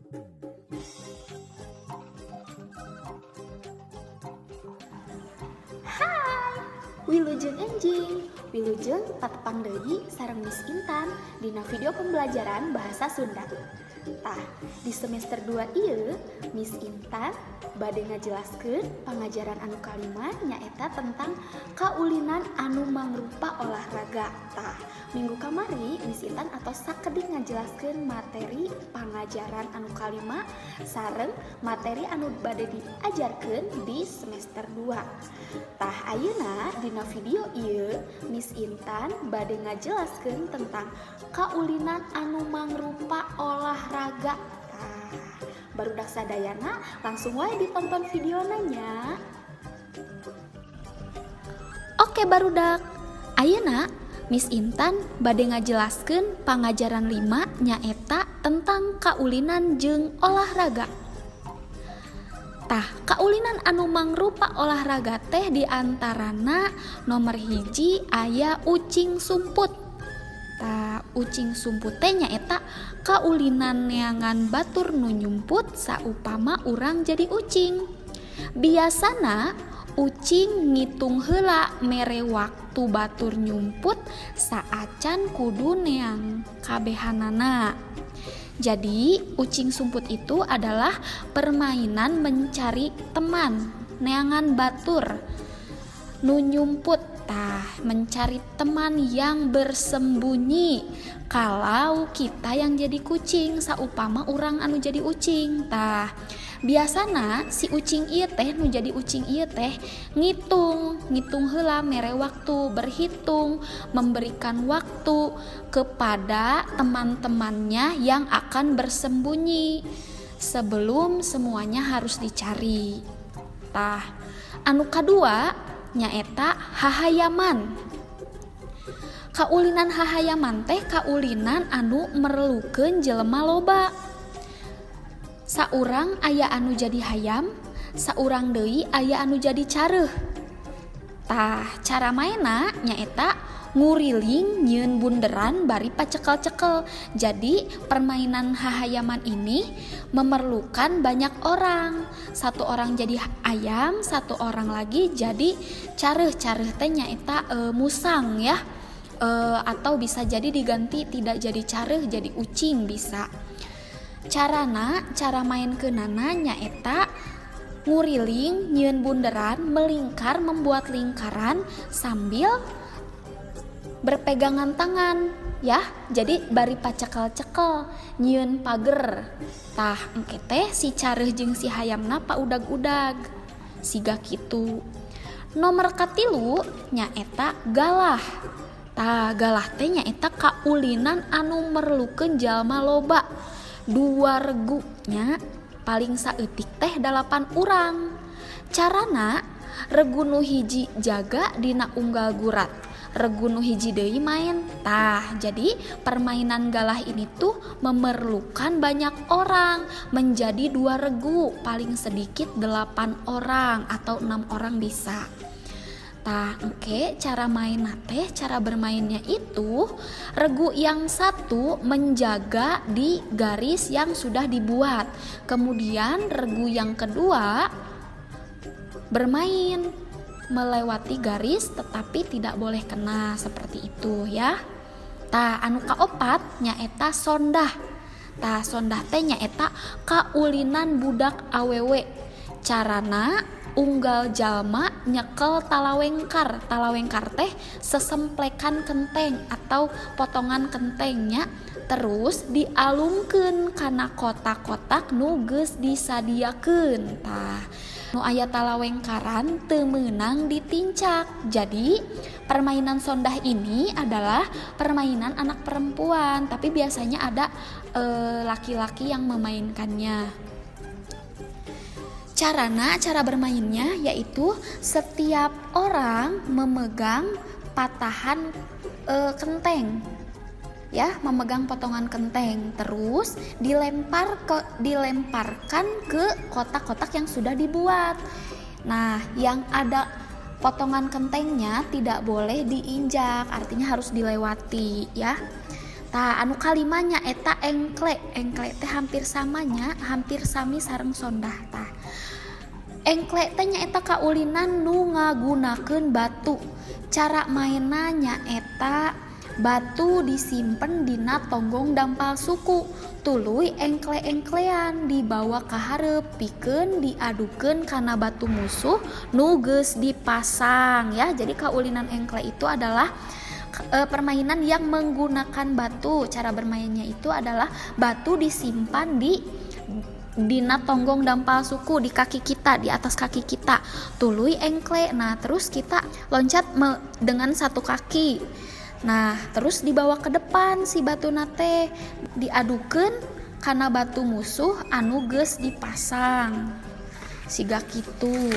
Hai, wilujeng enjing, wilujeng patepang deui sareng Miss Intan dina video pembelajaran bahasa Sunda. Tah, di semester 2 ieu Miss Intan bade ngajelaskeun pangajaran anu kalima, nyaeta tentang kaulinan anu mangrupa olahraga. Tah, minggu kamari Miss Intan atos sakedik ngajelaskeun materi pangajaran anu kalima sareng materi anu bade diajarkeun di semester 2. Tah, ayeuna dina video ieu Miss Intan bade ngajelaskeun tentang kaulinan anu mangrupa olahraga. Tah, barudak sadayana, langsung wae ditonton videona nya. Oke barudak, ayeuna Miss Intan bade ngajelaskeun pangajaran 5, nyaeta tentang kaulinan jeung olahraga. Tah, kaulinan anu mangrupa olahraga teh diantarana nomor 1 aya ucing sumput. Tah, ucing sumput teh nyaeta kaulinan neangan batur nu nyumput saupama urang jadi ucing. Biasana ucing ngitung heula, mere waktu batur nyumput saacan kudu neang kabehanana. Jadi, ucing sumput itu adalah permainan mencari teman, neangan batur nu nyumput. Tah, mencari teman yang bersembunyi. Kalau kita yang jadi kucing, saupama urang anu jadi ucing. Tah, biasana si ucing ieu teh, nu jadi ucing ieu teh, ngitung, ngitung heula, mere waktu, berhitung, memberikan waktu kepada teman-temannya yang akan bersembunyi sebelum semuanya harus dicari. Tah, anu kadua nyaeta hahayaman. Kaulinan hahayaman teh kaulinan anu merlukeun jelema loba. Saurang aya anu jadi hayam, saurang deui aya anu jadi careuh. Tah, cara maena nyaeta nguriling, nyieun bunderan bari pacekel-cekel. Jadi, permainan hahayaman ini memerlukan banyak orang. Satu orang jadi ayam, satu orang lagi jadi careuh. Careuh teh nyaeta musang ya. Atau bisa jadi diganti, tidak jadi careuh, jadi ucing bisa. Carana, cara maenkeunana nyaeta nguriling, nyieun bunderan, melingkar, membuat lingkaran sambil berpegangan tangan ya. Jadi bari pacekel-cekel, nyieun pager. Tah, engke teh si careuh jeung si hayamna paudag-udag siga kitu. Nomor katilu nyaeta galah. Tah, galah teh nyaeta kaulinan anu merlukeun jalma loba, dua regu nya, paling saeutik teh 8 urang. Carana, regu nu hiji jaga dina unggal gurat, regu nu hiji deui main. Tah, jadi permainan galah ini tuh memerlukan banyak orang, menjadi dua regu, paling sedikit 8 orang atau 6 orang bisa. Tah, engke cara main teh, cara bermainnya itu regu yang satu menjaga di garis yang sudah dibuat. Kemudian regu yang kedua bermain melewati garis tetapi tidak boleh kena, seperti itu ya. Tah, anu kaopat nyaeta sondah. Tah, sondah teh nyaeta kaulinan budak awewe. Carana, unggal jalma nyekel talawengkar. Talawengkar teh sesemplekan kenteng atau potongan kentengnya, terus dialungkeun kana kotak-kotak nu geus disadiakeun. Tah, nu aya talawengkaran teu meunang ditincak. Jadi, permainan sondah ini adalah permainan anak perempuan, tapi biasanya ada laki-laki yang memainkannya. Carana, cara bermainnya yaitu setiap orang memegang patahan kenteng ya, memegang potongan kenteng, terus dilemparkan ke kotak-kotak yang sudah dibuat. Nah, yang ada potongan kentengnya tidak boleh diinjak, artinya harus dilewati ya. Tah, anu kalima nyaeta engkle. Engkle teh hampir samanya, hampir sami sareng sondah. Tah, engkle teh nyaeta kaulinan nu ngagunakeun batu. Cara mainna nyaeta batu disimpen dina tonggong dampal suku, tuluy engkle-engklean dibawa ka hareup pikeun diadukeun kana batu musuh nu geus dipasang ya. Jadi kaulinan engkle itu adalah permainan yang menggunakan batu. Cara bermainnya itu adalah batu disimpan di dina tonggong dampal suku, di kaki kita, di atas kaki kita, tuluy engkle. Nah, terus kita loncat dengan satu kaki. Nah, terus dibawa ke depan si batu nate, diadukeun kana batu musuh anu geus dipasang, siga kitu.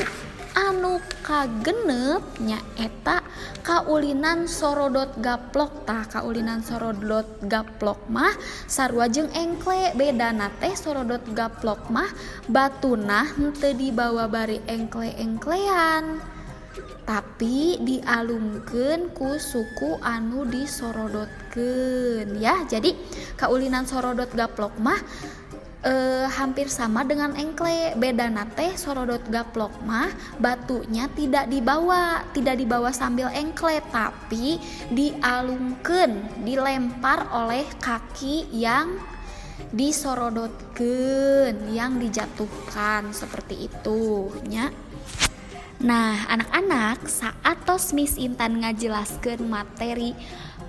Anu kagenep nyaeta kaulinan sorodot gaplok. Tah, kaulinan sorodot gaplok mah sarua jeung engkle, bedana teh sorodot gaplok mah batuna henteu dibawa bari engkle-engklean, tapi dialungkeun ku suku anu disorodotkeun ya. Jadi kaulinan sorodot gaplok mah hampir sama dengan engkle, bedana teh sorodot gaplok mah batunya tidak dibawa sambil engkle, tapi dialungkeun, dilempar oleh kaki yang disorodotkeun, yang dijatuhkan seperti itu nya. Nah, anak-anak, saatos Miss Intan ngajelaskeun materi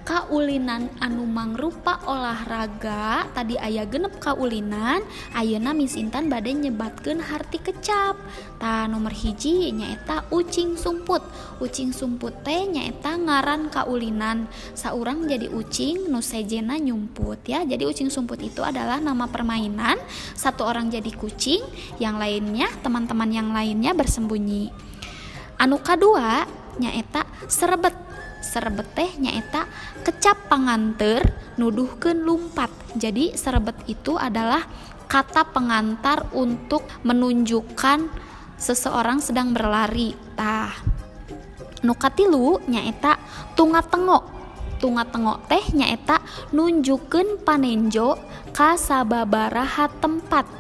kaulinan anu mangrupa olahraga, tadi aya 6 kaulinan. Ayeuna Miss Intan bade nyebatkeun harti kecap. Tah, nomor 1 nyaeta ucing sumput. Ucing sumput teh nyaeta ngaran kaulinan saurang jadi ucing, nu sejena nyumput ya. Jadi ucing sumput itu adalah nama permainan, satu orang jadi kucing, yang lainnya, teman-teman yang lainnya bersembunyi. Anu kadua nyaeta serebet. Serebet teh nyaeta kecap panganteur nuduhkeun lumpat. Jadi serebet itu adalah kata pengantar untuk menunjukkan seseorang sedang berlari. Tah, nu katilu nyaeta tunga tengo. Tunga tengo teh nyaeta nunjukkeun panenjo ka sababaraha tempat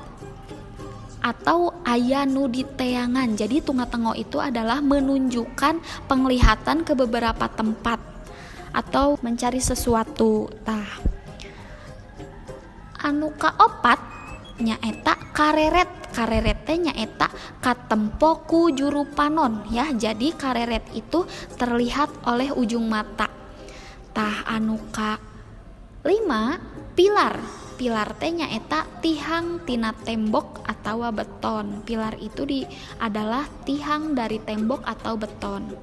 atau aya nu diteangan. Jadi tunga tengo itu adalah menunjukkan penglihatan ke beberapa tempat atau mencari sesuatu. Tah, anu kaopat nyaeta kareret. Kareret teh nyaeta katempo ku juru panon ya. Jadi kareret itu terlihat oleh ujung mata. Tah, anu ka 5 pilar. Pilar teh nyaeta tihang tina tembok atau beton. Pilar itu adalah tihang dari tembok atau beton.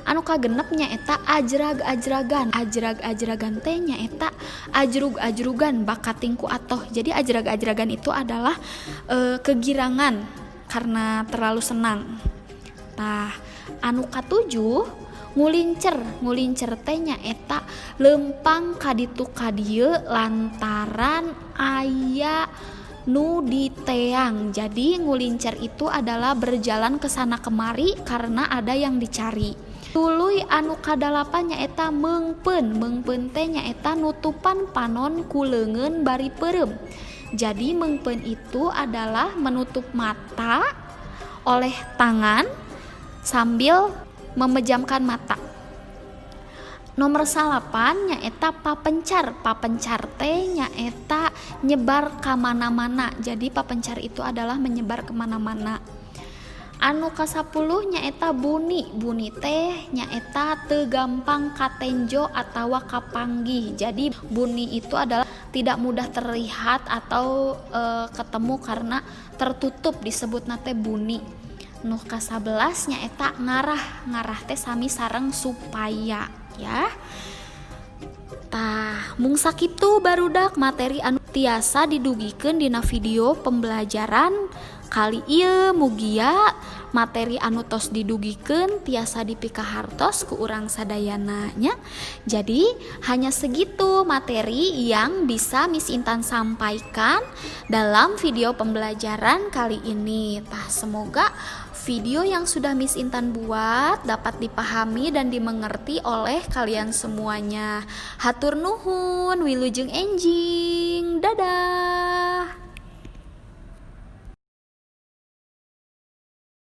Anu kagenep nyaeta ajrag-ajragan. Ajrag-ajragan teh nyaeta ajrug-ajrugan bakating ku atoh. Jadi ajrag-ajragan itu adalah kegirangan karena terlalu senang. Tah, anu katujuh ngulincer. Ngulincer teh nyaeta lempang kaditu kadieu lantaran aya nu diteang. Jadi ngulincer itu adalah berjalan ke sana kemari karena ada yang dicari. Tuluy anu kadalapan nyaeta meungpeun. Meungpeun teh nyaeta nutupan panon ku leungeun bari peureum. Jadi meungpeun itu adalah menutup mata oleh tangan sambil memejamkan mata. Nomor 9 nyaeta papencar. Papencar teh nyaeta nyebar ka mana-mana. Jadi papencar itu adalah menyebar kemana-mana. Anu ka-10 nyaeta buni. Buni teh nyaeta teu gampang katenjo atawa kapanggih. Jadi buni itu adalah tidak mudah terlihat atau ketemu karena tertutup, disebutna teh buni. Nu ka-11 nyaeta ngarah. Ngarah teh sami sareng supaya ya. Tah, mung sakitu barudak materi anu tiasa didugikeun dina video pembelajaran kali ieu. Mugia materi anu tos didugikeun tiasa dipikahartos ku urang sadayana nya. Jadi hanya segitu materi yang bisa Miss Intan sampaikan dalam video pembelajaran kali ini. Tah, semoga video yang sudah Miss Intan buat dapat dipahami dan dimengerti oleh kalian semuanya. Hatur nuhun, wilujeng enjing. Dadah.